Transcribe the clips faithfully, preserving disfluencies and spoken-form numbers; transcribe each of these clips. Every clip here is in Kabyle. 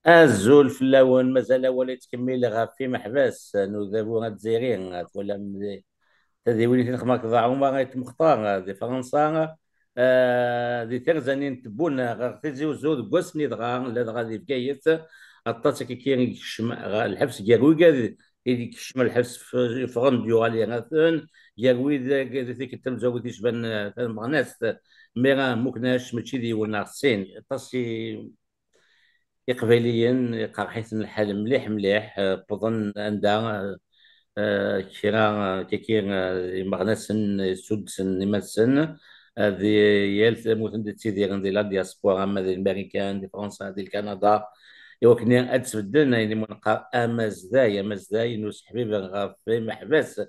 Azul fell-awen, mazal awal yettkemmil ɣef imeḥbas n udabu azzayri. Twalam di tadiwin i t-ixdem Ɛumar Ayt Mextar di Fransa. Ah, di terzanin n Tebbuneɣ ɣer Tizi Uzzu deg wass-nni dɣa, ladɣa di Bgayet, aṭas akkaki i yekcem ɣer lḥebs gar wigad i d-yekcem lḥebs f-, ffɣen-d yuɣal yerna-ten, gar wid di tikkelt tamezwarut yecban, ah, tameɣnast, Mira Muknac, mačči d yiwen neɣ sin, aṭas i Iqbayliyen iqerḥ-iten lḥal mliḥ mliḥ, eh, wwḍen anda, eh, kra, eh, kaki, eh, imeɣnasen suddsen iman-nsen, eh, di yal tamurt anda ttidiren, di la diaspora, ama di Lmarikan, di Fransa, di Lkanada, i wakken ad d-sbedden ayen i mu neqqar amazday, amazday n useḥbiber ɣef imeḥbas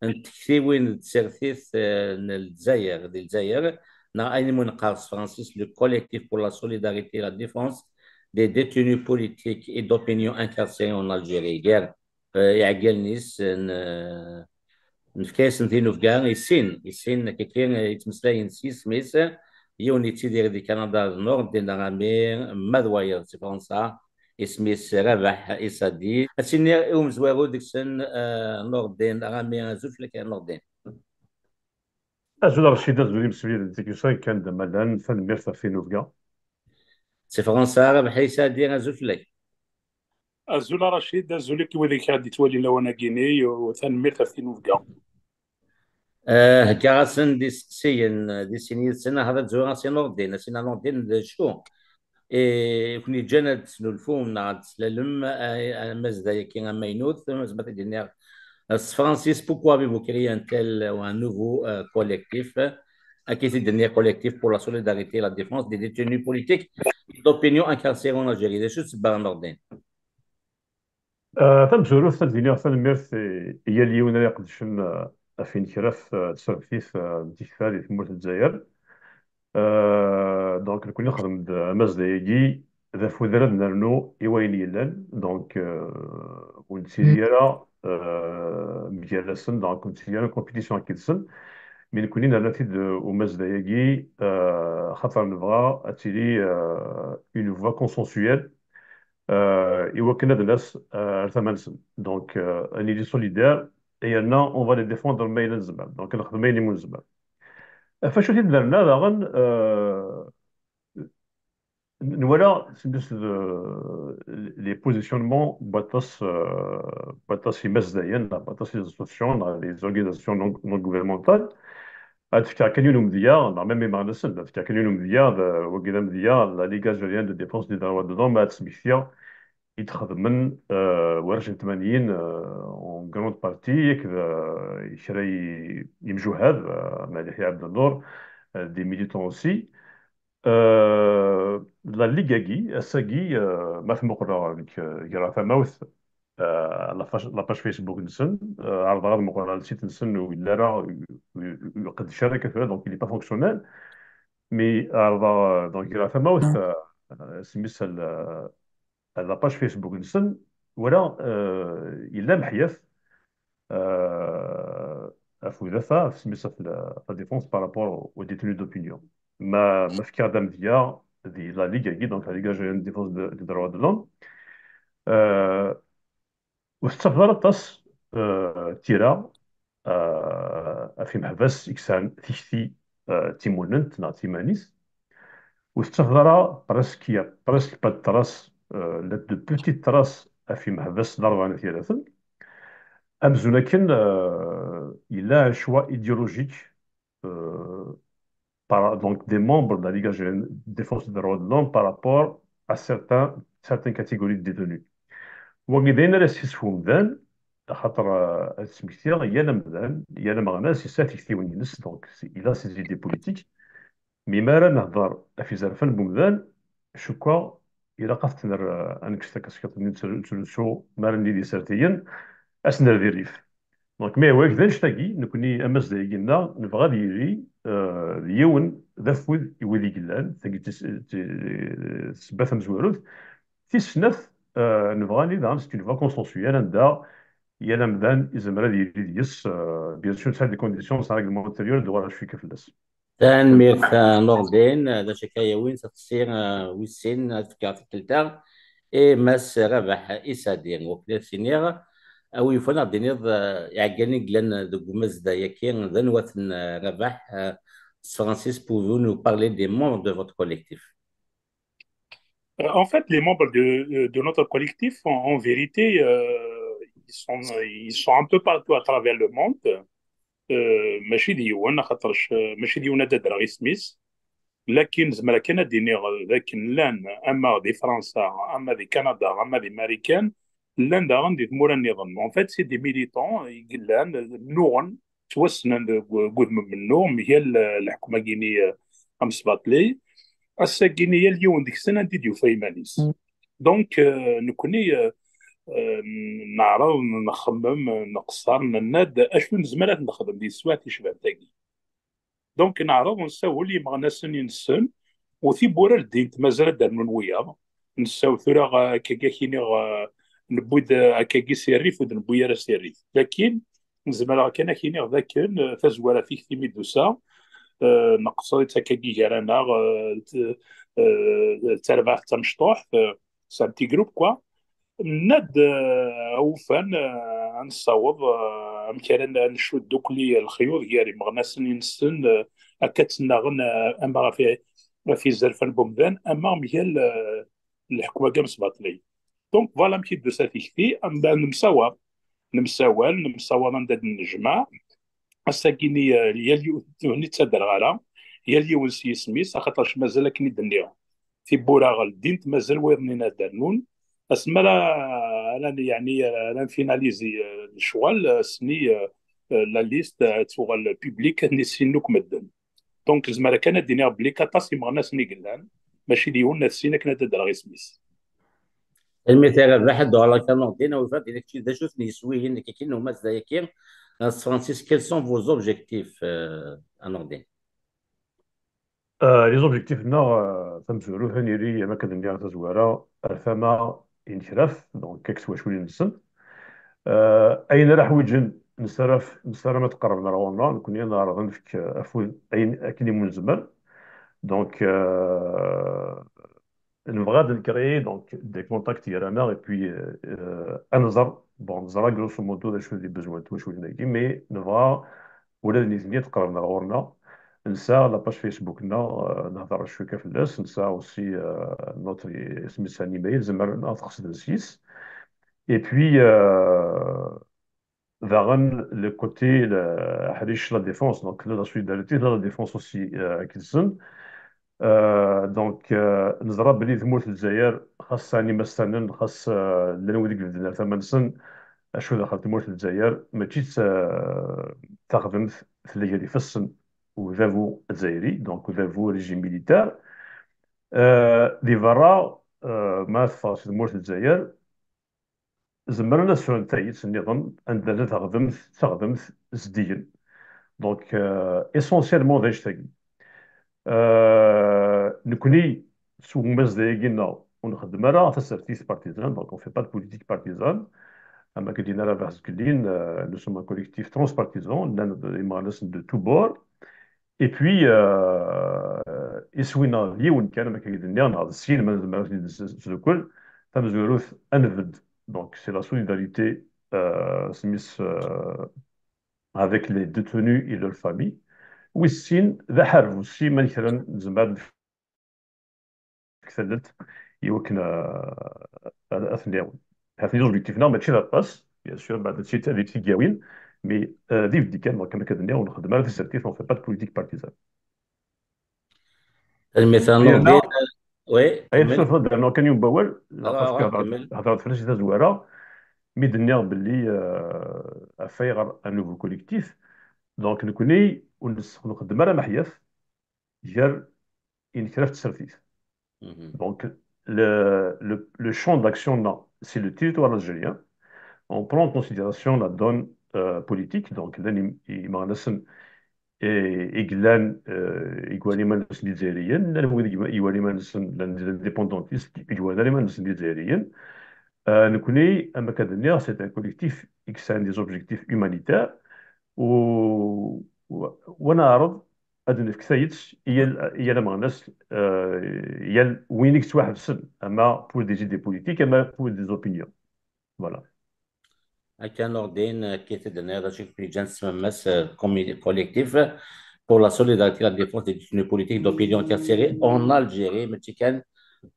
n tektiwin d tsertit, eh, n Lezzayer, di Lezzayer, neɣ ayen i mu neqqar s tefransist le Collectif pour la Solidarité et la Défense des Détenus Politiques et d'Opinion Incarcérés en Algérie. Gar, eh, iɛeggalen-is, n-, nefka-yasen tinubga i sin, i sin akkaki, eh, yettmeslayen s yisem-is, yiwen yettidir di Kanada d Nurdin Rami, ma d wayeḍ si Fransa, isem-is Rabaḥ Isadi. Ad s-iniɣ i umezwaru deg-sen, eh, Nurdin Rami, azul fell-ak a Nurdin. Azul a Racid, azul imsewwiden tikwisa kan d amalan, tanemmirt ɣef tinubga. Si Fransa, Rabaḥ Isadi, azul fell-ak. Azul a Racid, azul i wid i k-d-ittwalin lawan-agi-ni, u tanemmirt ɣef tinubga. Eh, heggaɣ-asen-d iseqsiyen, eh, di sin yid-sen, ah, ad zwireɣ si Nurdin, a sin a Nurdin, d acu i ken-yeǧǧan ad tesnulfum neɣ ad teslalem, eh, amazday-agi amaynut, ma zemreɣ ad d-iniɣ, eh, s tefransist, pourquoi avez-vous créé un tel ou un nouveau, euh, collectif? Akka i t-id-tenniḍ, Collectif pour la Solidarité et la Défense des Détenus Politiques et d'Opinion Incarcérés en Algérie. D acu d ssebba, a Nurdin? Ah, tamezwarut, ad d-iniɣ tanemmirt i, i yal yiwen ara iqedcen, ah, ɣef yinekraf, ah, d tsertit, ah, n tikta di tmurt n Lezzayer. Ah, donc, nekkni nexdem-d amazday-agi d afud ara d-nernu i wayen yellan. Donc, ah, ur nettili ara, ah, mgal-asen, donc ur nettili ara en compétition akked-sen. Mi nekkni nerna-t-id, ah, umazday-agi, ah, xaṭer nebɣa ad tili, ah, une voie consensuelle, ah, i wakken ad nas, ah, ar tama-nsen. Donc, ah, ad nili solidaire, yerna on va les défendre ma yella nezmer. Donc, ad nexdem ayen imu nezmer. Ɣef wacu i t-id-nerna daɣen, ah, nwala s-, s-, les positionnements n waṭas, ah, n waṭas imazdayen, neɣ n waṭas les associations, neɣ les organisations non, non gouvernementales. Ad fkeɣ kan yiwen umedya, neɣ même imeɣnasen, ad fkeɣ kan yiwen umedya, d, wagi d amedya, la Ligue algérienne de défense des droits de l'homme, ad smektiɣ i d-xedmen, euh, warrac n tmanyin, euh, en grande partie, akked, euh, kra n yimjuhad, euh, am Ɛli Ḥya Ɛebdennur, euh, des militants aussi. Euh, la Ligue-agi, ass-agi, euh, ma t-muqleɣ nekk, euh, greɣ tamawt, euh, la page, la page Facebook-nsen, euh, ɛerḍeɣ ad muqleɣ le site-nsen, ur yelli ara, ur, ur, ur iqeddec ara akka tura, donc il est pas fonctionnel. Mais ɛerḍeɣ, euh, donc greɣ tamawt, euh, euh, isem-is, euh, la page Facebook-nsen, voilà, euh, yella meḥyaf, euh, ɣef udaf-a, ɣef isem-is, ɣef la, la défense par rapport aux détenus d'opinion. Ma, ma fkiɣ-d amedya di la Ligue-agi, donc la Ligue algérienne de défense de, des droits de l'homme, euh, ur tettafeḍ ara aṭas, euh, tira, euh, ɣef imeḥbas i yesɛan tikti, euh, timunent neɣ timanit. Ur tettafeḍ ara, presque, il y a presque pas de trace, euh, la de petites traces ɣef imeḥbas n rebɛa n yiraten. Amzun akken, euh, yella un choix idéologique, euh, par, donc des membres de la Ligue algérienne de défense des droits de l'homme par rapport à certains, certaines catégories de détenus. Wagi d ayen ara yesḥissef umdan, axaṭer, euh, ad smektiɣ, yal amdan, yal ameɣnas yesɛa tiktiwin-ines, donc il a ses idées politiques. Mi, mi ara nehder ɣef izerfan n umdan, cukkeɣ ilaq ad t-nerr, euh, ad nekkes takaskiṭ-nni n tru-, n trutsu, mi ara nili d isertiyen, ad s-nerr di rrif. Donc, mais wagi d annect-agi, nekkni amazday-agi-nneɣ, nebɣa ad yili, euh, d yiwen, d afud i wid i yellan, tagi d tis-, ti-, ssebba tamezwarut. Tis snat, euh, nebɣa ad nili daɣen, c'est une voie consensuelle, anda yal amdan izmer ad yili deg-s, euh, bien sûr, nesɛa des conditions, nesɛa règlement intérieur, ad uɣaleɣ cwi kan fell-as. Tanemmirt, a Nurdin. D acu akka yawin, taqsi, eh, wis sin, ad fkeɣ tikkelt-a Et Mass Rabaḥ Isadi, wakken ad s-iniɣ, a wi yufan ad d-tiniḍ, eh, iɛeggalen i yellan deg umazday-agi, d anwa-ten, eh, Rabaḥ, eh, s tefransist, pouvez-vous nous parler des membres de votre collectif? Euh, En fait, les membres de, de notre collectif, en, en vérité, euh, ils sont, ils sont un peu partout à travers le monde. Euh, mačči d yiwen, axaṭerc, euh, mačči d yiwen ad d-adreɣ isem-is. Lakin zemreɣ kan ad d-iniɣ d akken llan, ama di Fransa, ama di Kanada, ama di Marikan, llan daɣen di tmura nniḍen. En fait, c'est des militants i yellan, nnuɣen, ttwassnen deg, deg udem n mennuɣ, mgal, euh, leḥkem-agi-ni, euh, amesbaṭli. Ass-agi-ni, yal yiwen deg-sen anda i d-yufa iman-is. Donc, euh, nekkni, euh, euh, neɛreḍ, nxemmem, nqeṣṣer, nenna-d acu nezmer ad nexdem di teswiɛt icebḥen tagi. Donc, neɛreḍ nessawel i imeɣnasen i nessen, u tiwwura ldint, mazal ad d-rnun wiyaḍ. Nessaw tura, euh, akkagi ad k-iniɣ, euh, newwi-d, euh, akkagi si rrif, ur d-newwi ara si rrif. Lakin, zemreɣ kan ad k-iniɣ d akken, euh, tazwara tikti mi d-tusa, euh, neqṣer-itt akkagi gar-aneɣ, euh, t-, euh, d tarbaɛt d tamecṭuḥt, euh, c'est un petit groupe, quoi. Nenna-d, euh, awufan, euh, ad nessaweḍ, euh, amek ara n-, ad ncudd ddukkli lexyuḍ gar imeɣnasen i nessen, euh, akka ttnaɣen, euh, ama ɣef i-, ɣef izerfan n umdan, ama mgal, euh, leḥkem-agi amesbaṭli. Donc, voilà amek i d-tusa tikti, am-, nemsawaḍ, nemsawal, nemsawaḍ anda d-nnejmaɛ. Ass-agi-ni, euh, yal yiwen, ur nettadreɣ ara, yal yiwen s yisem-is, axaṭerc mazal akken i d-nniɣ, tiwwura ldint, mazal wayeḍ-nni ad d-rnun. Asmi ara, ara n-, yeɛni, ara nfinalizi, euh, lecɣal, euh, ass-nni, euh, euh, la liste, euh, ad tuɣal publique, ad nissin akk medden. Donc, zemreɣ kan ad d-iniɣ belli aṭas imeɣnasen i yellan, mačči d yiwen neɣ d sin akken ad d-adreɣ isem-is. Tanemmirt a Rabaḥ, ad d-uɣaleɣ kan Nordin, a wi-yufan ad d-iniɣ kečč d acu-ten yiswiyen-nnek-agi n umazday-agi, s tefransist, quels sont vos objectifs, euh, a Nordin? Euh, les objectifs-nneɣ, euh, tamezwarut, ad nili, am akken d-nniɣ tazwara, ar tama inekraf, donc, akked twaculin-nsen. Euh, ayen ara ḥwiǧen, nessaram, nessaram ad qerrben ar ɣur-neɣ, nekkni ad neɛreḍ ad nefk afud ayen akken imu nezmer. Donc, euh, nebɣa ad ncréer, donc, des contacts gar-aneɣ, et puis, euh, euh, ad nẓer, bon, neẓra grosso modo d acu d les besoins n twaculin-agi, mais nebɣa ula d nitni ad qerrben ar ɣur-neɣ. Nesɛa la page Facebook-nneɣ, euh, nehder cwiya fell-as. Nesɛa aussi, euh, notre, isem-is, un email, zemren ad ɣ-qesden s-yes. Et puis, euh, daɣen, le côté, le, aḥric, la défense, donc, la solidarité, la défense aussi, euh, akked-sen. Euh, donc, euh, neẓra belli tmurt n Lezzayer, xas sɛan imastanen, xas, euh, llan wid i ibedden ar tama-nsen, acu daxel tmurt n Lezzayer, mačči d ta-, taxdemt tella gar ifassen udabu azzayri, donc udabu régime militaire. Euh, di berra, euh, ma teffeɣ si tmurt n Lezzayer, zemren ad sɛun tayet nniḍen anda la taɣdemt, taɣdemt zeddigen. Donc, euh, essentiellement d anect-agi. Euh, nekkni, s umazday-agi-nneɣ, ur nxeddem ara tasertit partisane, donc on fait pas de politique partisane. Am akken d-yenna Rabaḥ Zgelin, euh, nous sommes un collectif transpartisan, llan imeɣnasen de tous bords. Et puis, euh, iswi-nneɣ d yiwen kan, am akken i d-nniɣ, neɣ d sin, ma nezmer ad ten-id-nesdukel. Tamezwarut, ad nbedd. Donc, c'est la solidarité, euh, s mmi-s, euh, avec les détenus et leurs familles. Wis sin, d aḥareb wis sin, ma kra nezmer ad nefk tallelt i wakken, euh, ad, ad ten-nɛawen. Ha-t-an les objectifs-nneɣ mačči d aṭas, bien sûr, beɛd ad tt-, ad tt-id-yawin, mais, euh, d ibeddi kan, donc, am akken d-nniɣ, ur nxeddem ara tasertit, on fait pas de politique partisane. Tanemmirt a Nordin. Oui, ay, kemmel. Sufeɣ-d rnuɣ kan yiwen n wawal, ah, parce que, ah, kemmel. Hedreɣ-d fell-as di tazwara, mi d-nniɣ belli, euh, ɣef ayɣer un nouveau collectif. Donc, nekkni ur nes-, ur nxeddem ara meḥyaf gar inekraf d tsertit. Donc, le, le, le champ d'action-nneɣ, c'est le territoire algérien. On prend en considération la donne, euh, politique, donc, llan im-, imeɣnasen i, i yellan, euh, i igan iman-nsen d Izzayriyen, llan wid i igan iman-nsen, llan d indépendantistes, i igan iman-nsen d Izzayriyen. Euh, nekkni, am akken d-nniɣ, c'est un collectif i yesɛan des objectifs humanitaires, u, u, wa neɛreḍ ad nefk tayet i yal, i yal ameɣnas, euh, yal win i yettwaḥebsen, ama pour des idées politiques, ama pour des opinions. Voilà. Akka, Nordin, akka i d-tenniḍ, acu i k-yeǧǧan tesmemmes, euh, comi-, collectif pour la solidarité et la défense des détenus politiques d'opinion incarcérés en Algérie, mačči kan,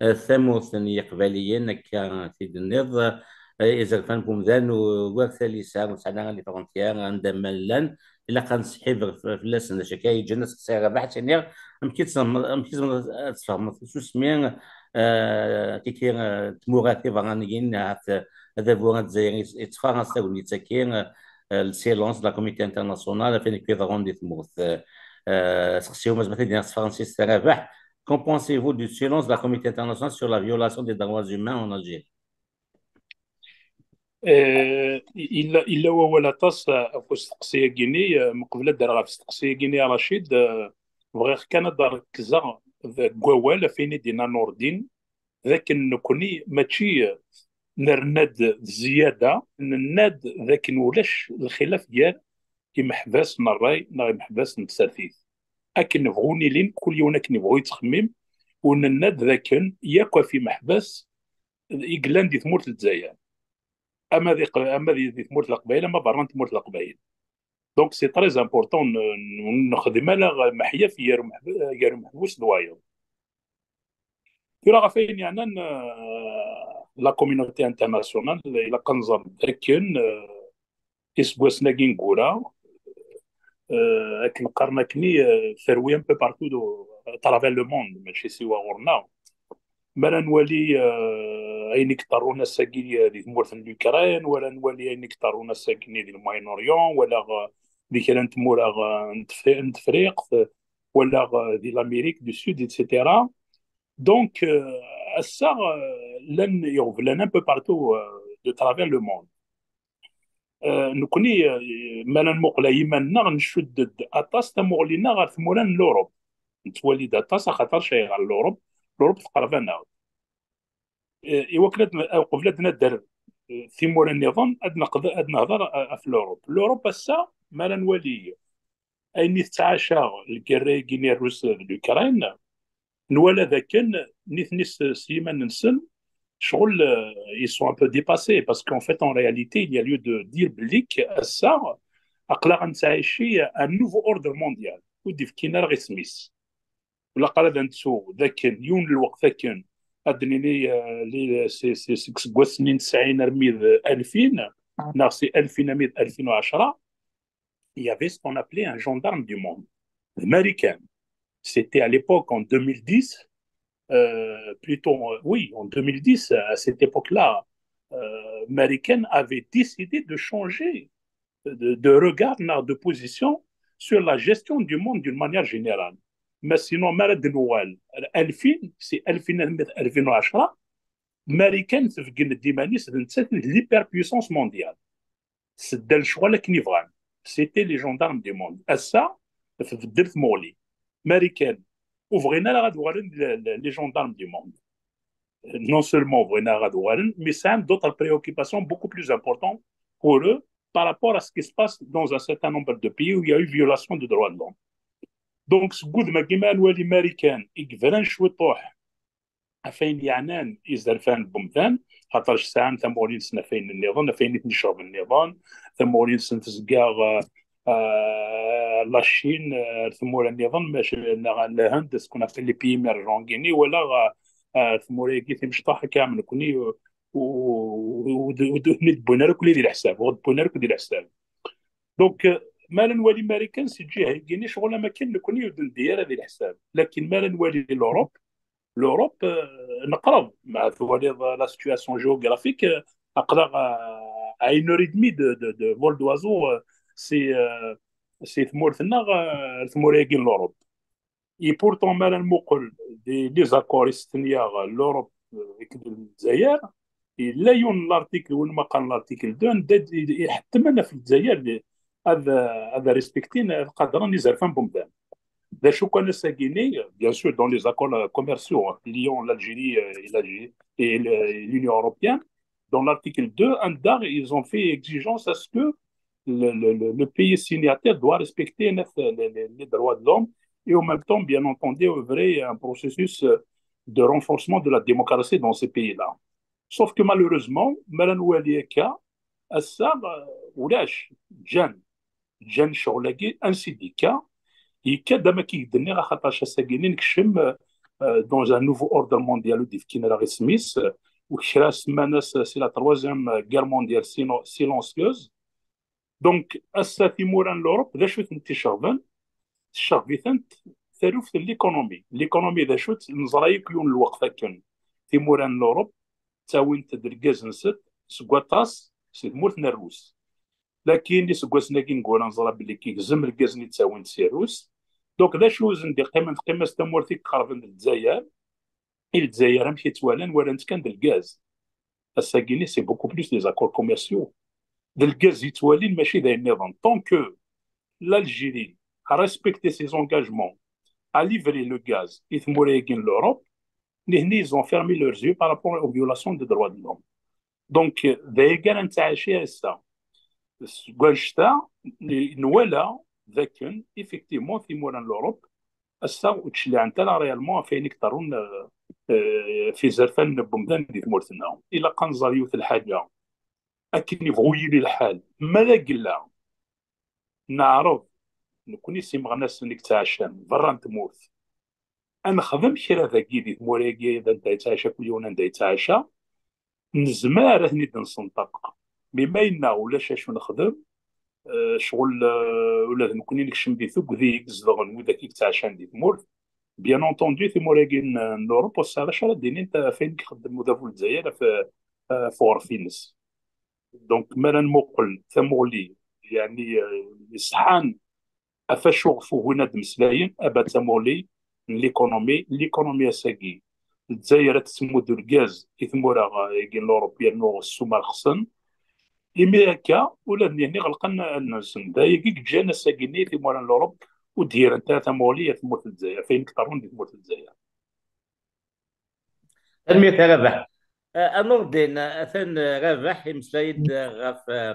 euh, tamurt n Yiqbayliyen, akka i d-tenniḍ, euh, izerfan n wemdan u-, war talisa, ur sɛan ara les frontières, anda ma llan, ilaq ad nesḥib f-, fell-asen, d acu akka yeǧǧan aseqsi ara Rabaḥ, ad s-iniɣ, amek i tezm-, amek i tzemreḍ ad tfehmeḍ tasusmi, euh, kiki, euh, tmura tiberraniyin, ahat, euh, adabu azzayri yettfaṛas tagnit-agi, euh, le silence de la communauté internationale ɣef wayen akk iḍerrun di tmurt. Euh, euh, seqsi-w mazal ad d-iniɣ s tefransist a Rabaḥ, qu'en pensez-vous du silence de la communauté internationale sur la violation des droits humains en Algérie? Eh, illa, illa wawal aṭas, eh, ɣef usteqsi-agi-nni, eh, meqbel ad d-rreɣ ɣef usteqsi-agi-nni, a Racid, eh, bɣiɣ kan ad d-rekzeɣ deg wawal ɣef wayen i d-yenna Nurdin, d akken nekni mačči, eh, nerna-d d zzyada, nenna-d d akken ulac lxilaf gar imeḥbas n ṛṛay neɣ imeḥbas n tsertit. Akken nebɣu nilin, kul yiwen akken yebɣu yettxemmim, u nenna-d d akken yakk ɣef imeḥbas i yellan di tmurt n Lezzayer, ama di, ama di, di tmurt n Leqbayel, ama berra n tmurt n Leqbayel. Donc, c'est très important, n-, n-, nexdem ala meḥyaf gar umeḥb-, gar umeḥbus d wayeḍ. Tura ɣef wayen yeɛnan, euh, la communauté internationale, ilaq ad nẓer d akken, euh, iseggasen-agi ineggura, euh, akken qqaren akkenni, euh, terwi un peu partout de, à travers le monde, mačči siwa ɣur-neɣ. Mi ara nwali, euh, ayen i iḍerrun ass-agi di tmurt n l'Ukraine, wala nwali ayen i iḍerrun ass-agi di le Moyen-Orient, wala, euh, di kra n tmura, euh, n Tef-, n Tefriqt, wala, euh, di l'Amérique du Sud, et cetera. Donc, euh, ass-a, euh, llan iɣeblan un peu partout, euh, de travers le monde. Euh, nekni, euh, mi ara nmuqel ɣer yiman-nneɣ, ncudd-d aṭas tamuɣli-nneɣ ɣer tmura n l'Europe. Nettwali-d aṭas, axaṭer cay ɣer l'Europe, l'Europe teqreb-aneɣ-d. Euh, i wakken ad n-, uqbel ad nadder, euh, timura nniḍen, ad neqd-, ad nehder, euh, ɣef l'Europe. L'Europe ass-a, mi ara nwali ayen i tettɛaca lgerra-agi n Rrus d l'Ukraine, nwala d akken nitni s, s yiman-nsen, ccɣel, euh, ils sont un peu dépassés, parce qu'en fait, en réalité, il y a lieu de dire belli que ass-a, aql-aɣ nettɛici un nouveau ordre mondial, ur d-ifkin ara isem-is. Ilaq ara ad nettu d akken, yiwen n lweqt akken, ad d-nini, euh, li-, si, si, seg seggasen n tesɛin armi d alfin, neɣ si alfin armi d alfin u ɛecra, il y avait ce qu'on appelait un gendarme du monde. D Marikan. C'était à l'époque, en deux mille dix, euh, plutôt, euh, oui, en deux mille dix, à cette époque-là, euh, Marikan avait décidé de changer de, de regard, de position sur la gestion du monde d'une manière générale. Mais sinon, mi ara d-nuɣal alfin, si alfin armi d alfin u ɛecra, Marikan tbeggen-d iman-is d nettat i d l'hyperpuissance mondiale. Tedda lecɣal akken i bɣan. C'était les gendarmes du monde. Ass-a, tbeddel tmuɣli. Marikan, ur bɣin ara ad uɣalen le-, le-, les gendarmes du monde. Non seulement ur bɣin ara ad uɣalen, mais sɛan d'autres préoccupations beaucoup plus importantes pour eux par rapport à ce qui se passe dans un certain nombre de pays où il y a eu violation des droits de l'homme. Donc, seg wudem-agi, mi ara nwali Marikan i yebran cwiṭuḥ ɣef wayen yeɛnan izerfan n wemdan, xaṭer sɛan tamuɣli-nsen ɣef wayen nniḍen, ɣef wayen i ten-iceɣben nniḍen, tamuɣli-nsen tezga, euh, euh, la Chine, euh, ar tmura nniḍen, mac-, neɣ Lhend, ce qu'on appelle les pays émergents, wala, euh, euh, tmura-agi timecṭaḥ akka am nekni, euh, ur d-wwin ara akk di leḥsab, ur d-wwin ara akk di leḥsab. Donc, euh, mi ara nwali Marikan si lǧiha-agi-nni, ccɣel am akken nekni ur d-neddi ara di leḥsab. Lakin mi ara nwali l'Europe, l'Europe, euh, neqreb. Ma twaliḍ, euh, la situation géographique, euh, aql-aɣ, euh, à une heure et demie de, de, de vol d'oiseau, euh, si, euh, si tmurt-nneɣ, euh, ar tmura-agi n l'Europe. Et pourtant, mi ara nmuqel di les accords i s-tenna l'Europe, euh, akked Lezzayer, yella yiwen n l'article, win ma qqaren l'article deux, anda d-, iḥettem ɣef Lezzayer di, ad, ad respectin, ad qadren izerfan n wemdan. D acu kan ass-agi-nni, bien sûr, dans les accords, euh, commerciaux, hein, liant l'Algérie, euh, et l'Algérie et le-, et l'Union européenne, dans l'article deux, anda ils ont fait exigence à ce que le, le, le, le pays signataire doit respecter les, les, les droits de l'homme et en même temps, bien entendu, œuvrer à un processus de renforcement de la démocratie dans ces pays-là. Sauf que malheureusement, mi ara nwali akka, ass-a, euh, ulac, ǧǧan, ǧǧan ccɣel-agi, ansi d-yekka, yekka-d am akken i k-d-nniɣ, axaṭer ass-agi-nni nekcem, euh, dans un nouveau ordre mondial ur d-ifkin ara isem-is, euh, u kra semman-as c'est la troisième guerre mondiale sino- silencieuse. Donc, ass-a timura n l'Europe, d acu i tent-iceɣben? Tceɣb-itent taluft n l'économie. L'économie d acu-tt? Neẓra yakk yiwen n lweqt akken timura n l'Europe ttawint-d lgaz-nsent seg waṭas si tmurt n Rrus. Lakin iseggasen-agi ineggura neẓra belli yegzem lgaz-nni ttawin-t si Rrus. Donc, d acu i sen-d-iqqimen? Teqqim-as tamurt i iqerben d Lezzayer. I Lezzayer amek i tt-walan? Walan-tt kan d lgaz. Ass-agi-nni, c'est beaucoup plus des accords commerciaux. D lgaz i ttwalin, mačči d ayen nniḍen. Tant que l'Algérie a respecté ses engagements à livrer le gaz i tmura-agi n l'Europe, nihni, ils ont fermé leurs yeux par rapport aux violations des droits de l'homme. Donc, d ayagi ara nettɛaci ass-a. Seg wanect-a, nwala d akken, effectivement, timura n l'Europe, ass-a ur d-cliɛent ara réellement ɣef wayen i iḍerrun, euh, euh, f izerfan n wemdan di tmurt-nneɣ. Ilaq ad nẓer yiwet n lḥaǧa. Akken yebɣu yili lḥal, ma d agella neɛreḍ, nekkni s imeɣnasen i yettɛacan berra n tmurt, ad nexdem kra dagi di tmura-agi, anda yettɛaca kul yiwen, anda yettɛaca, nezmer ad ten-id-nsenṭeq. Mi ma yenna ulac acu nexdem, eh, ccɣel, eh, ula d nekkni nekcem di tugdi i izedɣen widak i yettɛacan di tmurt. Bien entendu, timura-agi n, n l'Europe ur tesɛiḍ acu ara d-inint ɣef wayen i ixeddem udabu n Lezzayer ɣef, ɣef uɣref-ines. Donc, mi ara nmuqel tamuɣli, yeɛni, eh, iṣeḥḥan ɣef wacu ɣef ugin ad d-mmeslayen, aba d tamuɣli n l'économie. L'économie ass-agi, Lezzayer ad tettmuddu lgaz i tmura, eh, agi n l'Europe yernu ssuma rxsen. Imi akka, ula d nitni ɣelqen allen-nsen. D ayagi i yeǧǧan ass-agi-nni timura n l'Europe ur d-girent ara tamuɣli ar tmurt n Lezzayer, ɣef wayen i iḍerrun di tmurt n Lezzayer. Tanemmirt a Rabaḥ. Eh, a Nurdin, atan Rabaḥ imeslay-d ɣef, eh,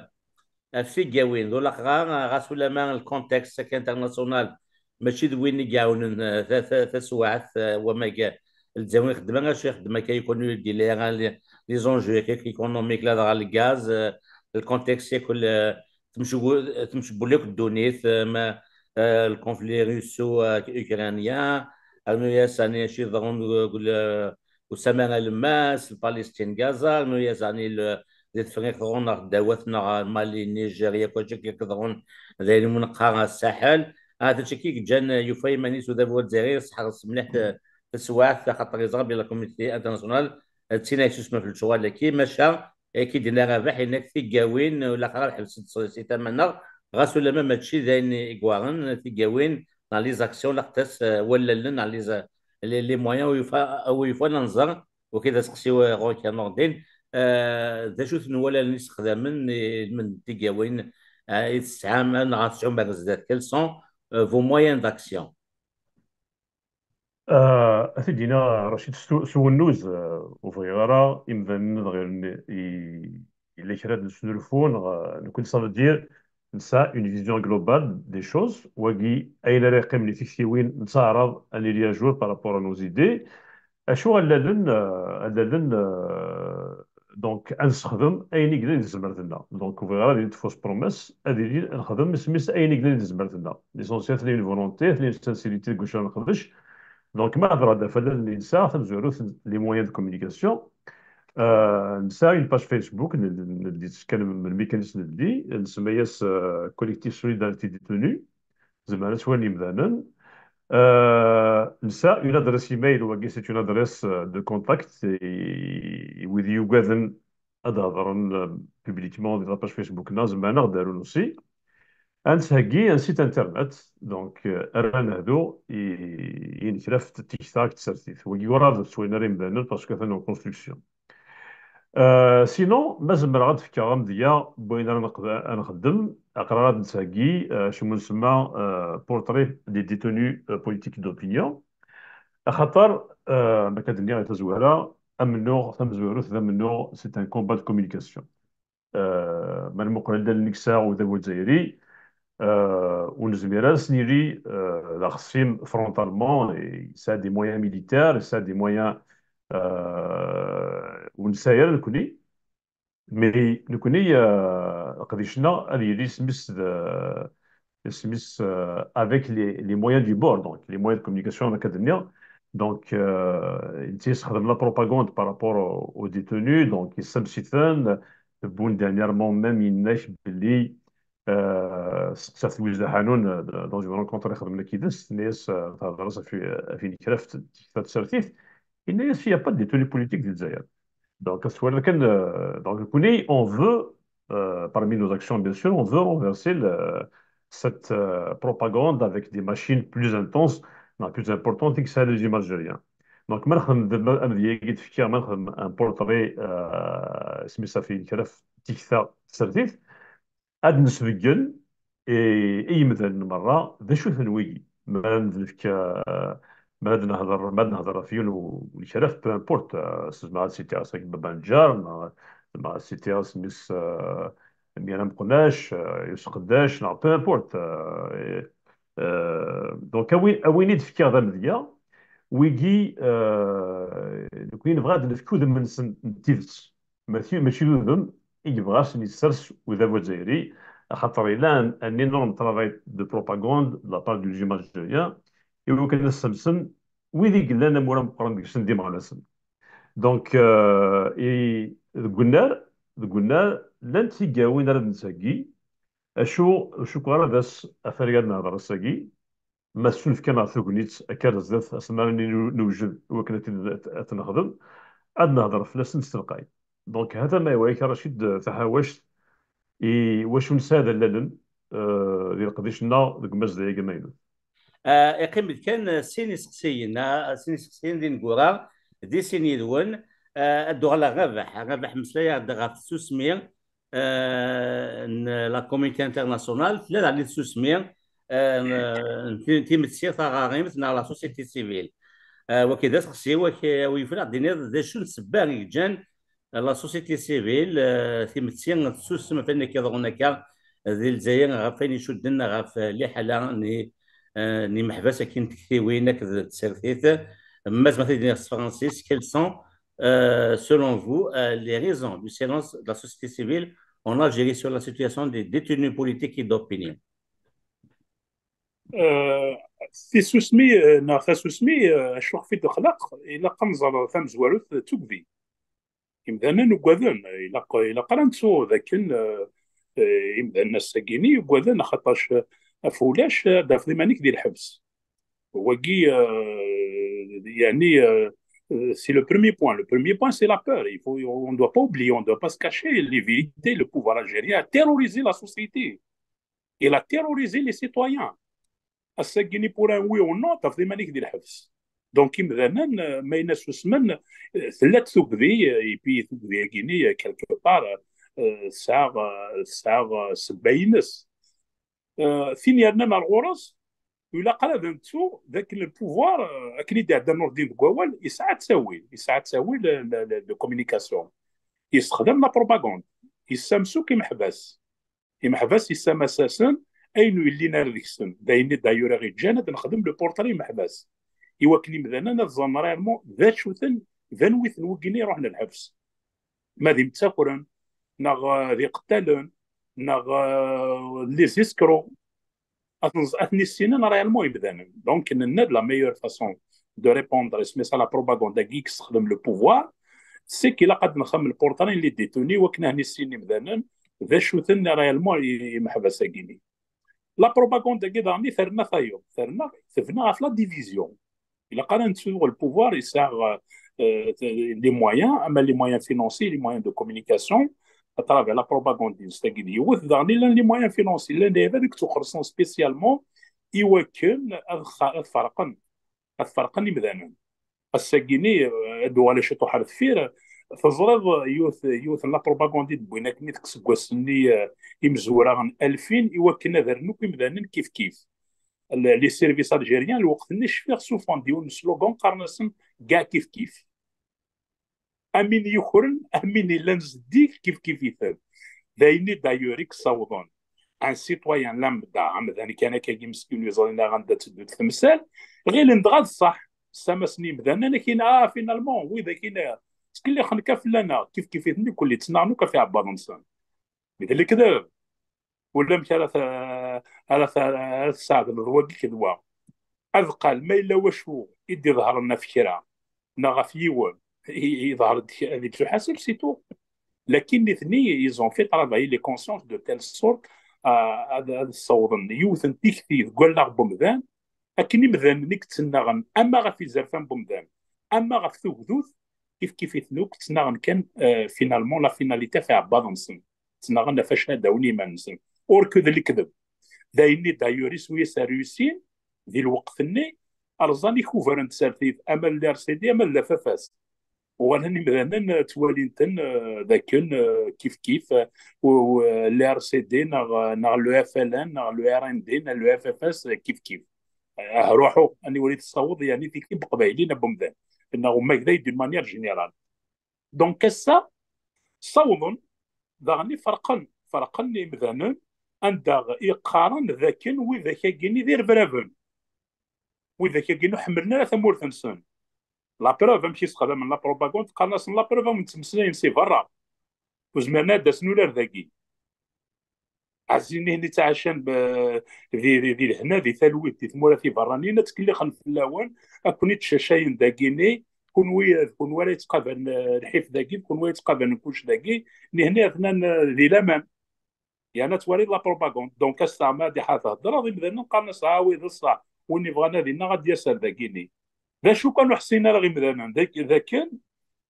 ɣef tigawin d ulaqrar, ɣas ulama lkonteks-agi international mačči d win i iɛawnen, eh, ta-, ta-, taswiɛt, eh, wamag Lezzayer ixeddem ara acu ixeddem akka, yakk ur d-yelli ara les, les enjeux yakk économiques, ladɣa lgaz, eh, lkonteks yakk, eh, temcewwel, temcewwel yakk ddunit, eh, ma, eh, lkonfli russo, eh, ukranien, rnu-yas ɛni acu iḍerrun deg, deg, Usama Alemmas, Palestine, Gaza, rnu-yas ɛni le-, di Tefriqt ɣur-neɣ ddaw-at neɣ Mali, Niger, yakk acu akka iḍerrun d ayen umi neqqar Ssaḥel. Ah, d acu akka i yeǧǧan yufa iman-is udabu azzayri yesseḥres mliḥ ta-, taswiɛt, axaṭer yeẓra belli la communauté internationale d tin ay susmen ɣef lecɣal-agi, maca akka i d-yenna Rabaḥ, yenna-k tigawin, ulaqrar ḥebsent s, si tama-nneɣ, ɣas ulamma mačči d ayen i iweɛren, tigawin neɣ les actions, laqent-as, eh, wallalen neɣ les, les, les moyens, u yufa, u yufa ad nẓer, u kida aseqsi ɣur-k a Nurdin, eh, d acu-ten wallalen i sexdamen ilmend n tigawin, eh, i tesɛam, eh, neɣ ad tesɛum ar zdat, quels sont, eh, vos moyens d'action? Ah, ad t-id-iniɣ Racid s tu-, s uwennuz, eh, ur bɣiɣ ara imdanen ad ɣilen i, yella kra d nesnulfu, neɣ, eh, nekkni, ça veut dire, nesɛa une vision globale des choses. Wagi, ayen ara yeqqimen i tiktiwin, nettaɛraḍ ad nili à jour par rapport à nos idées. Acu allalen, euh, allalen, euh, donc, ad nessexdem ayen i yellan di tezmert-nneɣ. Donc, ur bɣiɣ ara ad yili d fausse promesse, ad yili ad nexdem isem-is ayen i yellan di tezmert-nneɣ. L'essentiel, tella une volonté, tella une sincérité deg wacu ara neqdec. Donc, ma hedreɣ-d ɣef allalen i nesɛa, tamezwarut, les moyens de communication. Euh, nesɛa une page Facebook, n-, n-, neldi-tt kan melmi kan i s-neldi, nsemma-yas, euh, Collectif Solidarité Détenue. Zemren ad tt-walin yimdanen. Euh, nesɛa une adresse email, wagi c'est une adresse, euh, de contact, i, i wid yugaden ad hedren, euh, publiquement di la page Facebook-nneɣ, zemren ad aɣ-d-arun aussi. Ad nettheggi un site internet, donc, euh, ara nehdu i, i nekra ɣef tikta akked tsertit. Wagi werɛad ur t-walin ara yimdanen parce que atan en construction. Euh, sinon, ma zemreɣ ad d-fkeɣ amedya n wayen ara neqd-, ad nxeddem, aql-aɣ ad nettheggi, euh, acu nsemma, euh, portrait des détenus, euh, politiques d'opinion. Axaṭer, euh, ma akka d-nniɣ di tazwara, amennuɣ, tamezwarut d amennuɣ, c'est un combat de communication. Euh, ma nmuqel allalen i yesɛa udabu azzayri, euh, ur nezmir ara ad s-nili, euh, d axṣim frontalement, yesɛa des moyens militaires, yesɛa des moyens, euh, ur nesɛi ara nekkni. Mais nekkni, euh, aqdic-nneɣ ad yili isem-is d, isem-is, euh, avec les, les moyens du bord, donc les moyens de communication, akka d-nniɣ. Donc, euh, netta yessexdem la propagande par rapport aux, aux détenus, donc yessammes-iten, tewwin dernièrement même yenna-k belli, euh, seqsat Lwiz Ḥanun, euh, dans une rencontre i xedmen akid-s, tenna-yas, euh, tehder-as ɣef, ɣef Inekraf, tikta tsertit, yenna-yas, il n'y a pas de détenu politique di Lezzayer. Donc, ad twaliḍ kan, euh, donc, nekkni, on veut, euh, parmi nos actions, bien sûr, on veut renverser le, cette, euh, propagande avec des machines plus intenses, non, plus importantes, i yesɛa les images algériens. Donc, ma nexdem d-, ma, amedya-agi d-fkiɣ, ma nexdem un portrait, euh, isem-is ɣef Inekraf, tikta tsertit, ad d-nesbeggen i, i yimdanen merra d acu-ten wigi. Ma ad d-nefk, euh, ma ad nehder, ma ad nehder ɣef yiwen u-, Unekraf, peu importe, euh, s-, ma ad sitiɣ s Baba Neǧǧar, ma, ma ad sitiɣ s mmi-s, euh, Mira Meqnac, euh, Yusef Qeddac, neɣ peu importe, euh, et, euh, donc, a wi-, a win i d-fkiɣ d amedya, wigi, euh, nekkni nebɣa ad d-nefk udem-nsen n tidet. Mačči, mačči d udem i yebɣa ad sen-yessers udabu azzayri, axaṭer yella un, un énorme travail de propagande de la part du régime algérien, i wakken ad ssemsen wid i yellan amur ameqqran deg-sen d imeɣnasen. Donc, euh, i, deg unnar, deg unnar, llant tigawin ara d-nettheggi, acu, acu ara d as afrag ad nehder ass-agi, ma ssunefk-aneɣ tegnit akka ar zdat, asmi ara nini newjed i wakken ad t-, ad t-nexdem, ad nehder fell-asen s telqay. Donc, hata ma iwa-yak a Racid taḥawact i wacu nesɛa d allalen, euh, di leqdic-nneɣ deg umazday-agi amaynut. Ah, iqqim-d kan, ah, sin iseqsiyen, ah, sin iseqsiyen d ineggura, di sin yid-wen. Ah, ad d-uɣaleɣ ɣer Rabaḥ. Rabaḥ, meslay-aɣ-d ɣef tsusmi, ah, n la communauté internationale, tella daɣen tsusmi, ah, n, n ti-, timetti taɣarimt neɣ la société civile. Ah, wagi d aseqsi, wak-, a wi yufan ad d-tiniḍ d acu n ssebba i yeǧǧan la société civile, euh, timetti, tessusem ɣef wayen akka yeḍrun akka di Lezzayer, ɣef wayen icudden ɣef liḥala n, euh, n yimeḥbas akin n tektiwin akked tsertit. Ma zemreɣ ad d-iniɣ s tefransist, quelles sont, euh, selon vous, euh, les raisons du silence de la société civile en Algérie sur la situation des détenus politiques et d'opinion? Euh, tissusmi, euh, neɣ tasusmi, euh, acu ɣef i d-texlaq, ilaq ad nẓer tamezwarut d tugdi. Imdanen ugaden, ilaq, ilaq ara nettu d akken, eh, eh, imdanen ass-agi-nni ugaden, axaṭac, eh, ɣef ulac, eh, ad d-tafeḍ iman-ik di lḥebs. Wagi, eh, yeɛni, eh, eh, c'est le premier point. Le premier point, c'est la peur. Il faut, on ne doit pas oublier, on ne doit pas se cacher les vérités. Le pouvoir algérien a terrorisé la société. Il a terrorisé les citoyens. Ass-agi-nni, pour un oui ou non, tafeḍ iman-ik di lḥebs. Donc, imdanen, euh, ma yella susmen, euh, tella-d tugdi, euh, et puis tugdi-agi-nni, euh, quelque part, euh, tesɛa, euh, tesɛa, euh, ssebba-ines. Euh, tin yernan ar ɣur-s, ur ilaq ara ad nettu d akken le pouvoir, euh, akken i d-iɛedda Nurdin deg wawal, yesɛa ttawil, yesɛa ttawil, euh, le, le, de communication. Yessexdam la propagande, yessamsuk imeḥbas. Imeḥbas yessamasasen ayen ur yellin ara deg-sen. D ayen i d'ailleurs i ɣ-yeǧǧan ad nexdem le portrait imeḥbas. I wakken imdanen ad ẓren réellement d acu-ten, d anwi-ten wigini iruḥen lḥebs. Ma d imttakren, neɣ, eh, d iqettalen, neɣ, eh, les escrocs. Ad ten-, ad ten-issinen réellement imdanen. Donc, nenna-d la meilleure façon de répondre, isem-is à la propagande-agi i yessexdem le pouvoir, c'est qu'il ilaq ad nexdem le portrait n les détenus, wakken ad ten-issinen imdanen, d acu-ten réellement i-, imeḥbas-agi-nni. La propagande-agi daɣen terna tayeḍ, terna, tebna ɣef la division. Ilaq ara nettu le pouvoir yesɛa, euh, les moyens, ama les moyens financiers, les moyens de communication, à travers la propagande-ines tagi d yiwet, daɣen i llan les moyens financiers, llan lɛibad i yettwaxelṣen spécialement i wakken ad xa-, ad ferqen, ad ferqen imdanen. Ass-agi-nni, euh, ad uɣaleɣ ciṭuḥ ar deffir, teẓriḍ yiwet, yiwet n la propagande i d-wwin akken i deg iseggasen-nni, euh, imezwura n alfin, i wakken ad rren akk imdanen kif kif. Le-, les services algériens, lweqt-nni cfiɣ sufan-d yiwen n slogan qqaren-asen kkaɛ kif kif. Am win yukren, am win yellan zeddig, kif kif-iten. D ayen i d'ailleurs i yessawḍen Un citoyen lambda, amdan kan akkagi meskin ur yeẓri ara anda tteddunt temsal, ɣilen dɣa d ṣṣeḥ. Ssamasen yimdanen akin, ah, finalement, widak-ina ttkellixen kan fell-aneɣ, kif kif-iten, nekkni ttnaɣen akk ɣef iɛebbaḍ-nsen. D lekdeb. Ulamek ara t-, ara t-, ara tesɛedleḍ wagi d wa. Ad qal ma yella wacu i d-iḍehren ɣef kra neɣ ɣef yiwen, i, i iḍher-d ad yettwaḥaseb, c'est tout. Lakin nitni, ils ont fait travailler les consciences de telle sorte, euh, ad, ad ssawḍen yiwet n tikti deg wallaɣ n umdan, akken imdanen i yettnaɣen ama ɣef izerfan n umdan, ama ɣef tugdut, kif kif-iten akk, ttnaɣen kan, euh, finalement, la finalité ɣef iɛebbaḍ-nsen. Ttnaɣen ɣef acu ad d-awin iman-nsen. Ur k d lekdeb. D ayen i d'ailleurs iswi-as rruysin di lweqt-nni, rẓan ikubar n tsertit, ama l R C D, ama l F F S. Uɣalen imdanen, eh, ttwalin-ten, eh, d akken, eh, kif kif, eh, u-, u-, l R C D neɣ, neɣ le F L N, neɣ le R N D, neɣ le F F S, eh, kif kif. Eh, ah, ruḥu, aniwer i tessaweḍ, yani, tikti n Iqbayliyen n umdan, neɣ umagday d'une manière générale. Donc, ass-a, ssawḍen, daɣen i ferqen, ferqen imdanen, anda i qqaren d akken widak-agi-nni d irebraben. Widak-agi ur ḥemmlen ara tamurt-nsen. La preuve, amek i sexdamen la propagande, qqaren-asen la preuve, am nettmeslayen si berra. Ur zmiren ad d-asen ula ar dagi. Ɛzin ihin i ttɛacan b-, di, di, di lehna, di talwit, di tmura tiberraniyin, ad ttkellixen fell-awen, ad ken-ittcacayen dagini, kunwi, d kunwi ara yettqabalen, eh, lḥif dagi, d kunwi ara yettqabalen kullec dagi, nihni atnan, eh, di laman. Yerna twaliḍ la propagande. Donc, ass-a ma ad iḥar theddreḍ, imdanen qqaren-as, ah, wi d ṣṣeḥ, win ibɣan ad innaɣ ad d-yas ar dagini. D acu kan ur ḥsin ara imdanen d ak-, d akken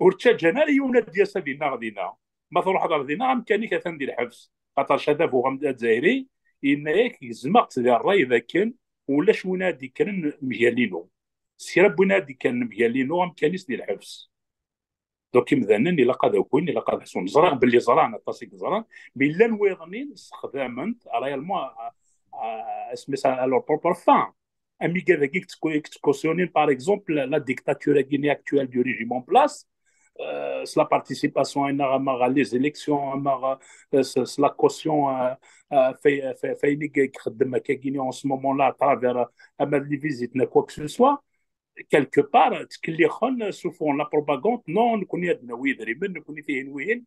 ur ttaǧǧan ara yiwen ad d-yas ad innaɣ dinna. Ma truḥeḍ ar dinna, amkan-ik atan di lḥebs. Xaṭer adabu am-, azzayri yenna-yak, gezmeɣ-tt di ṛṛay d akken ulac win ad d-ikkren mgal-inu. S kra n win ad d-ikkren mgal-inu, amkan-is di lḥebs. Donc, imdanen ilaq ad akun, ilaq ad ḥsun. Ẓriɣ belli ẓran, aṭas i yeẓran, mais llan wayeḍnin ssexdamen-t réellement à, à, à, à leur propre fin. Amiga dagi i yettku-, i yettkusyunin, par exemple, la dictature-agi actuelle du régime en place, euh, s la participation, ama ɣer les élections, ama ɣer, euh, s, s la caution, euh, euh, fay-, fay-, fay-, i ixeddem akkagini en ce moment-là, à travers, euh, ama les visites, neɣ quoi que ce soit, quelque part, ttkellixen, ssufɣen la propagande, non, nekkni ad d-nawi idrimen, nekkni tihin wihin.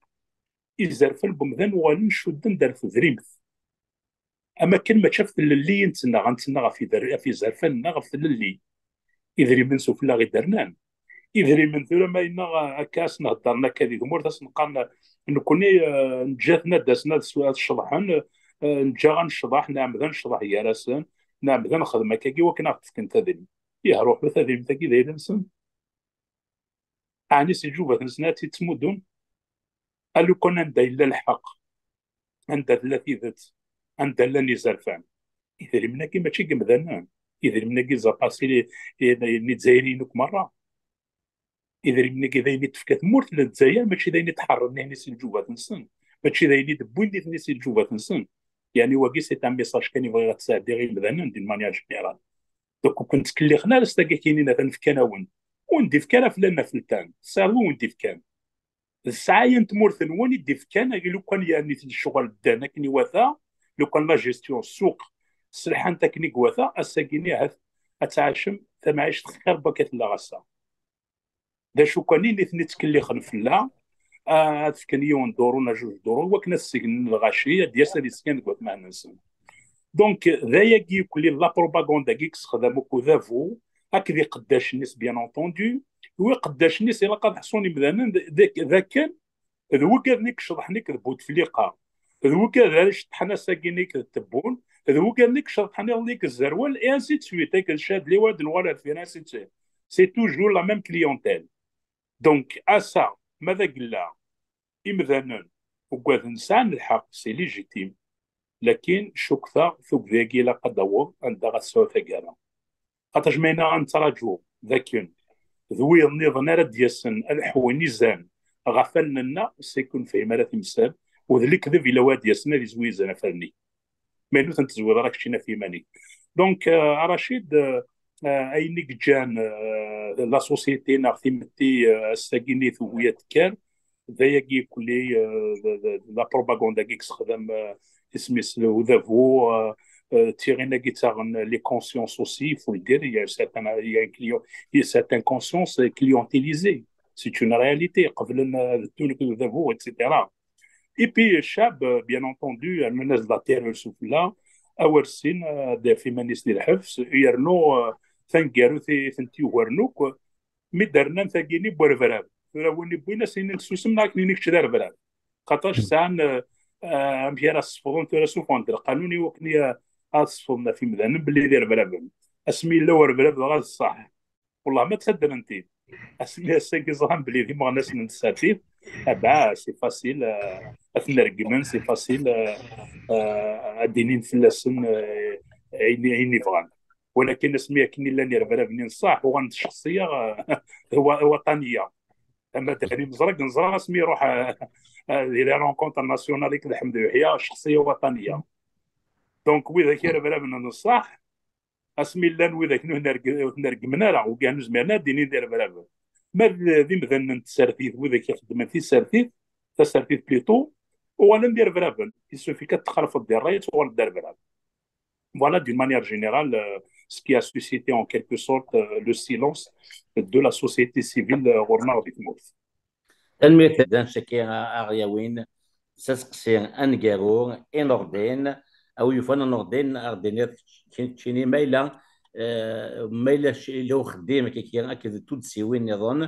Izerfan n umdan uɣalen cudden-d ar tedrimt. Am akken mačči ɣef tlelli i nettnaɣ, nettnaɣ ɣef ider-, ɣef izerfan-nneɣ, ɣef tlelli. Idrimen sufella i d-rnan. Idrimen tura ma yenna akka, ad sen-heddren akka di tmurt, ad sen-qqaren nekkni, eh, neǧǧa-ten ad d-asen ad s-, ad ceḍḥen, eh, neǧǧa ad necḍeḥ, nɛemmed ad necḍeḥ gar-asen, nɛemmed ad nexdem akkagi wakken ad aɣ-d-fken tadrimt. Ih, ruḥu, tadrimt-agi d ayla-nsen. Ɛni si lǧubat-nsen ad tt-id-ttmuddun? A lukan anda yella lḥeqq, anda tella tidet, anda llan izerfan, idrimen-agi mačči n yimdanen. Idrimen-agi zapasi n Izzayriyen akk merra. Idrimen-agi d ayen i d-tefka tmurt n Lezzayer, mačči d ayen i d-ḥerren nitni si lǧubat-nsen, mačči d ayen i d-wwin nitni si lǧubat-nsen. Yani, wagi, c'est un message kan i bɣiɣ ad t-sɛeddiɣ i yimdanen d'une manière générale. Donc, ur ken-ttkellixen ara s taggakin-in atan fkan-awen. Ur wen-d-ifka ara flan afeltan. Tesɛiḍ wi wen-d-ifkan. D ssɛaya n tmurt-nwen i d-ifkan, lukan yerni-t lecɣal ddan akken iwata, lukan la gestion ssuq sselḥant akken i iwata, ass-agi-nni ahat ad tɛacem tamɛict xir n wakka tella ass-a. D acu kan i nitni ttkellixen fell-a, ah, ad fken yiwen duru neɣ juj duru, wakken ad segnen lɣaci, ad d-yas ad isken deg watmaten-nsen. Donc, d ayagi akk la propagande-agi i yessexdam akk udabu, akked iqeddacen-is, bien entendu, u iqeddacen-is ilaq ad ḥṣun imdanen d, d, d akken d wigad-nni i iceḍḥen akked Butefliqa, d wigad ara iceḍḥen ass-agi-nni akked Tebbun, d wigad-nni i iceḍḥen iḍelli akked Zerwal, et ainsi de suite, akked Cadli, wa d-nuɣal ar deffir, ainsi de suite. C'est toujours la même clientèle. Donc, ass-a, ma d agella, imdanen ugaden sɛan lḥeqq, c'est légitime. Lakin cukkteɣ tugdi-agi ilaq ad d-taweḍ anda ad tesɛu taggara. Xaṭer ma yenna ad nettraǧu d akken d wiyaḍ nniḍen ara d-yasen ad ḥwin izan ɣef allen-nneɣ, c'est que ur nefhim ara timsal, u d lekdeb ila wa ad d-yasen ad izwi izan ɣef allen-ik. Ma ur ten-tezwiḍ ara keččini ɣef yiman-ik. Donc, euh, a Racid, euh, euh, ayen i yeǧǧan, euh, la société neɣ timetti, euh, ass-agi-nni tugi ad tekker, d ayagi kulli, euh, d, d, d la propagande-agi i yessexdam, euh, isem-is udabu, euh, euh, d tiɣin-agi ttaɣen les consciences aussi, il faut le dire, il y a certaines, il y a un client, il y a certaines consciences clientélisées. C'est une réalité. Qeblen, euh, ad ddun akked udabu, et cetera. Et puis, ccab, euh, bien entendu, rnan-as-d la terreur sufella, awer ssin, euh, ad d-yaf iman-is di lḥebs, yernu, euh, taneggarut i tent-yugaren akk, mi d-rnan tagini n urebrab. Tura win i wwin, ad s-inin susem neɣ akken ini kečč d arebrab. Xaṭac sɛan, euh, euh, amek ara sefḍen tura, sufɣen-d lqanun i wakken i, euh, ad sefḍen ɣef imdanen belli d irebraben. Asmi yella urebrab dɣa d ṣṣeḥ. Wellah ma ttaddren-t-id. Asmi ass-agi ẓran belli d imeɣnasen n tsertit, ah bah, c'est facile, euh, ad ten-regmen, c'est facile, euh, euh, ad d-inin fell-asen, euh, ayen, ayen i bɣan. Walakin asmi akken i llan irebraben-nni n ṣṣeḥ, uɣalen d ccexṣiya, euh, wa-, waṭaniya. Ama d Ɛli Mezrag, neẓra asmi iruḥ, euh, euh, di la rencontre nationale akked Ḥmed Uyeḥya, ccexṣiya waṭaniya. Donc, widak irebraben n ṣṣeḥ, asmi llan widak ur ten-regmen ara, ugiɣ ur zmiren ad d-inin d irebraben. Ma d, d imdanen n tsertit, widak ixeddmen tisertit, tasertit plutôt, uɣalen d irebraben. Il suffit kan ad txalfeḍ di ṛṛay, ad tuɣaleḍ d arebrab. Voilà, d'une manière générale, euh, ce qui a suscité en quelque sorte, euh, le silence de la société civile, euh, ɣur-neɣ di tmurt. Tanemmirt a Dan Caki, a ɣ-yawin s aseqsi aneggaru i Nurdin. A wi yufan a Nurdin, a ɣ-d-tiniḍ keččini ma yella, eh, ma yella c-, yella uxeddim akkaki akked tuddsiwin nniḍen,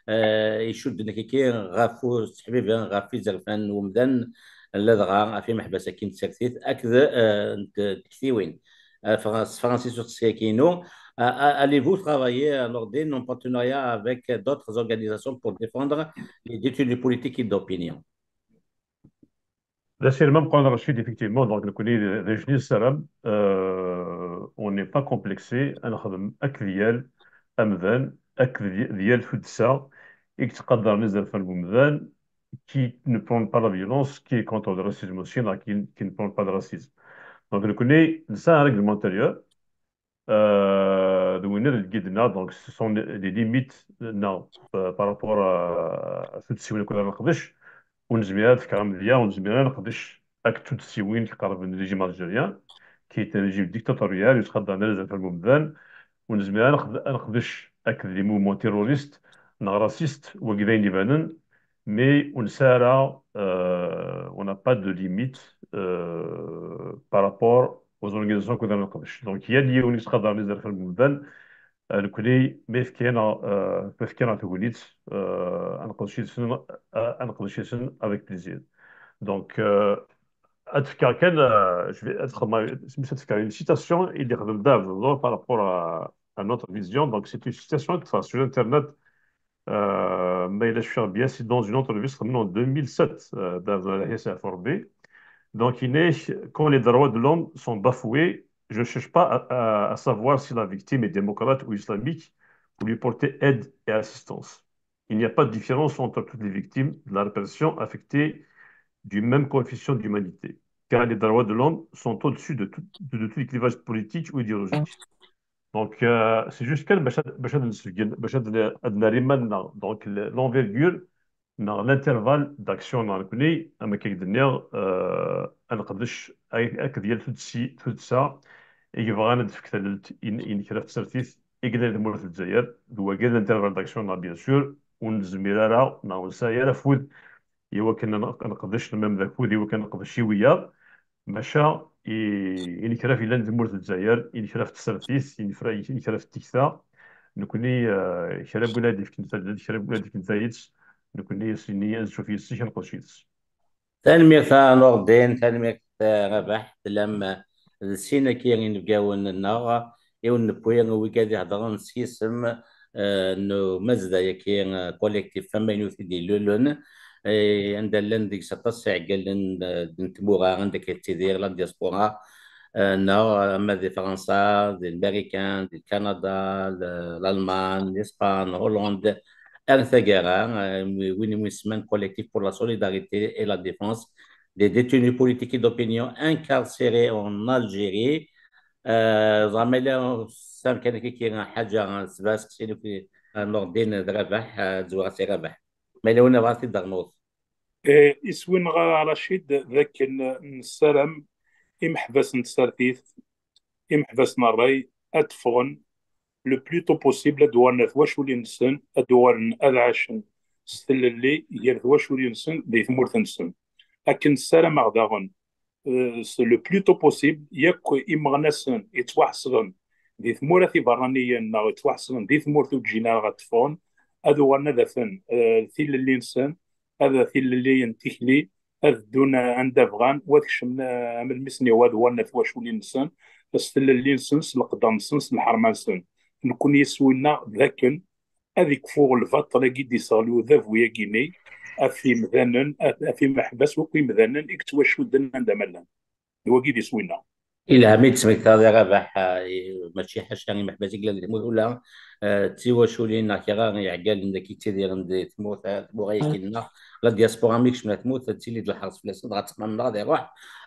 eh, icudden akkaki ɣef useḥbiber, ɣef izerfan n umdan, ladɣa ɣef imeḥbas-agi n tsertit akked, eh, n t-, tektiwin. Eh, Fra-, s Francis useqsi-agi-inu, a-, a-, allez-vous travailler, a Nurdin, en partenariat avec d'autres organisations pour défendre les détenus politiques et d'opinion? D asirem ameqqran, Rachid, effectivement, donc nekkni d, d ayen nessaram, euh, on n'est pas complexé, ad nexdem akked yal amdan, akked y-, d yal tuddsa i yettqadaren izerfan n umdan, qui ne prône pas la violence, qui est contre le racisme aussi, qui, qui ne prône pas le racisme. Donc nekkni nesɛa un règlement intérieur, euh, d winna d lgid-nneɣ, donc ce sont les, les limites-nneɣ, euh, par rapport à, à tuddsiwin akked ara neqdec. Ur nezmir ad fkeɣ amedya, ur nezmir ad neqdec akked tuddsiwin iqerben le régime algérien, qui est un régime dictatorial, yettqadaren izerfan n umdan. Ur nezmir ad neqd-, ad neqdec akked les mouvements terroristes neɣ racistes, wagi d ayen ibanen. Mais ur nesɛi ara, euh, on n'a pas de limite, euh, par rapport aux organisations akked ara neqdec. Donc, yal yiwen yettqadaren izerfan n umdan, euh, nekkni ma yefka-aneɣ, euh, ma fkan-aneɣ tagnit, euh, ad neqdec yid-sen, euh, ad neqdec yid-sen avec plaisir. Donc, euh, ad fkeɣ kan, euh, je vais, ad xedmeɣ, ad fkeɣ une citation i d-yexdem Dave Nor par rapport à, à notre vision. Donc, c'est une citation qui sera sur Internet, euh, ma yella cfiɣ bien, c'est dans une entrevue, c'est en deux mille sept, euh, Dave Nor, Forbé. Donc, il est, quand les droits de l'homme sont bafoués, je ne cherche pas à, à, à savoir si la victime est démocrate ou islamique pour lui porter aide et assistance. Il n'y a pas de différence entre toutes les victimes de la répression affectées du même coefficient d'humanité, car les droits de l'homme sont au-dessus de tout, de, de tous les clivages politiques ou idéologiques. Donc, euh, c'est juste kan bac ad, bac ad nsebgen, bac ad n-, ad nerr iman-nneɣ. Donc, le-, l'envergure neɣ l'intervalle d'action-nneɣ nekkni, am akka i k-d-nniɣ, euh, ad neqdec ak-, akked yal tuddsi-, tuddsa i yebɣan ad d-tefk tallelt i n-, i n kra n tsertit i yellan di tmurt n Lezzayer. D wagi d l'intervalle d'action-nneɣ, bien sûr, ur nezmir ara, neɣ ur nesɛi ara afud i wakken ad neq-, ad neqdec, même d akud i wakken ad neqdec i wiyaḍ. Maca i, i n kra yellan di tmurt n Lezzayer, i n kra n tsertit, i n kra, i n kra n tikta, nekkni, euh, kra n win ad d-ifken tallelt, kra n win ad d-ifken tayet, nekkni as-nini ad nṣuf yis-s, ad neqdec yid-s. Tanemmirt a Nurdin, tanemmirt a Rabaḥ, tellam d sin-agi inebgawen-nneɣ, i wen-newwi wigad ihedren s yisem, eh, n umazday-agi, eh, collectif amaynut i d-ilulen, eh, anda llan deg-s aṭas iɛeggalen, eh, n tmura, anda akka yettidir la diaspora, eh, neɣ ama di Fransa, di Lmarikan, di Kanada, l-, Lalman, Lispan, Hollande, ar taggara, eh, win i wen-semman Collectif pour la solidarité et la défense des détenus politiques et d'opinion incarcérés en Algérie. Eh, ẓer ma yella tesɛam kan akka kra n ḥaǧa, sebɛa seqsiyen akk, eh, Nurdin d Rabaḥ, eh, ad zwireɣ si Rabaḥ. Ma yella win yebɣa ad t-id-ternuḍ. Eh, iswi-nneɣ a Racid, d akken nessaram imeḥbas n tsertit, imeḥbas n ṛṛay, ad ffɣen le plus tôt possible, ad uɣalen ar twaculin-nsen, ad uɣalen ad ɛacen s tlelli gar twaculin-nsen di tmurt-nsen. Akken ssarameɣ daɣen, euh, s le plus tôt possible, yakk imeɣnasen yettwaḥesben di tmura tiberraniyen neɣ yettwaḥesben di tmurt ur d-ǧǧin ara ad ffɣen, ad uɣalen ad afen, euh, tilelli-nsen, ad tilelli n tikli, ad ddun anda bɣan, u ad kecmen, eh, am lmis-nni, u ad uɣalen ar twaculin-nsen, s tlelli-nsen, s leqder-nsen, s lḥerma-nsen. Nekkni s winna d akken ad ikfu lbaṭel-agi d-iseɣli udabu-agi-nni ɣef yimdanen, ɣef imeḥbas, wakk imdanen i yettwacudden anda ma llan. D wagi d iswi-nneɣ. Ilha mi d-tesmektaḍ i Rabaḥ, eh, i-, mačči ḥaca imeḥbas i yellan di tmurt, ula, eh, d tiwaculin neɣ kra n yiɛeggalen dagi yettidiren di tmurt, eh, tmura-agi-nneɣ, la diaspora mi kecmen ar tmurt, ad tili-d lḥerṣ fell-asen, dɣa ttexmam-nneɣ ad iruḥ,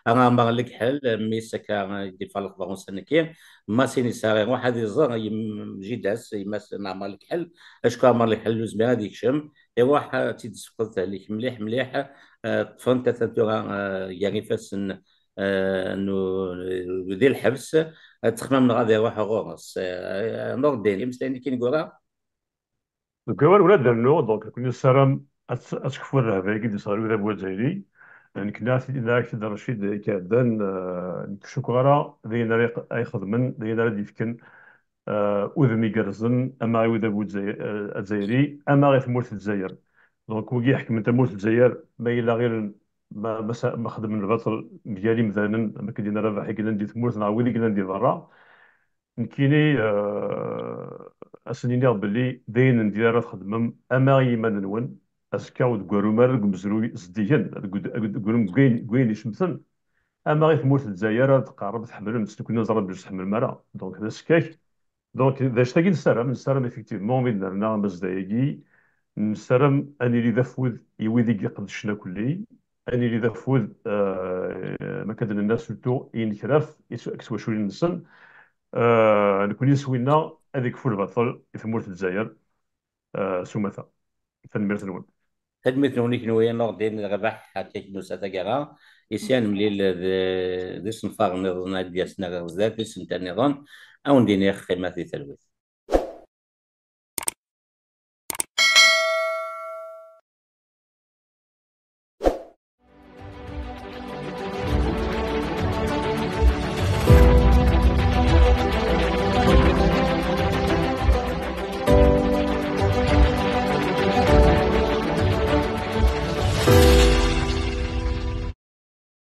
ara Ɛmer Lekḥel, eh, mmi-s akka, eh, i d-iffeɣ lexbar ussan-agi, Masin Isar iruḥ ad iẓer yem-, jida-s, yemma-s n Ɛmer Lekḥel, acku Ɛmer Lekḥel ur yezmir ad yekcem, iruḥ, eh, ad tt-id-tessefqed tehlek mliḥ, mliḥ, eh, ṭṭfen-t atan tura, eh, gar ifassen eh, nu-, di lḥebs, ad ttexmam-nneɣ ad iruḥ ɣur-s. Eh, Nordin, imeslayen-agi n gura? Deg awal ula d rnu, donc, nekkni nessaram ad t-, ad tekfu rrehba-agi d-iseɣli udabu azzayri. Nekni, nniɣ-ak-t-id Racid i iɛeddan, eh, nekk cukkeɣ ara d ayen ara iq-, ay ixedmen, d ayen ara d-yefken, eh, udem igerrzen, ama i udabu azzay-, eh, azzayri, ama i tmurt n Lezzayer. Donc, wigi iḥekmen tamurt n Lezzayer, ma yella ɣilen ma, ma sa-, ma xedmen lbaṭel mgal imdanen, am akken d-yenna Rabaḥ, i yellan di tmurt neɣ wid i yellan di berra. Nekkini, eh, ad sen-iniɣ belli d ayen n diri ara txedmem, ama i yiman-nwen, azekka ur d-teggarum ara deg umezruy zeddigen, deg, deg, deg, deg wayen, deg wayen icemten, ama i tmurt n Lezzayer ad d-teqqarem tḥemmlem-tt, nekkni neẓra belli ur s-tḥemmlem ara. Donc, d asekkak. Donc, d acu-tagi nessaram, nessaram effectivement mi d-nerna amazday-agi, nessaram ad nili d afud i wid i iqeddcen akkelli, ad nili d afud, euh, ma akka d-nenna surtout i yinekraf, i tw-, i twaculin-nsen. Euh, nekkni s winna ad ikfu lbaṭel i tmurt n Lezzayer, euh, s umata. Tanemmirt-nwen. Tanemmirt-nwen i kenwi a Nordin Rabaḥ, akka i k-nusa taggara. Isi ad nemlil d, d isenfaren nniḍen ad d-yasen ar zdat, isental nniḍen. Ad wen-d-iniɣ qqimet di talwit.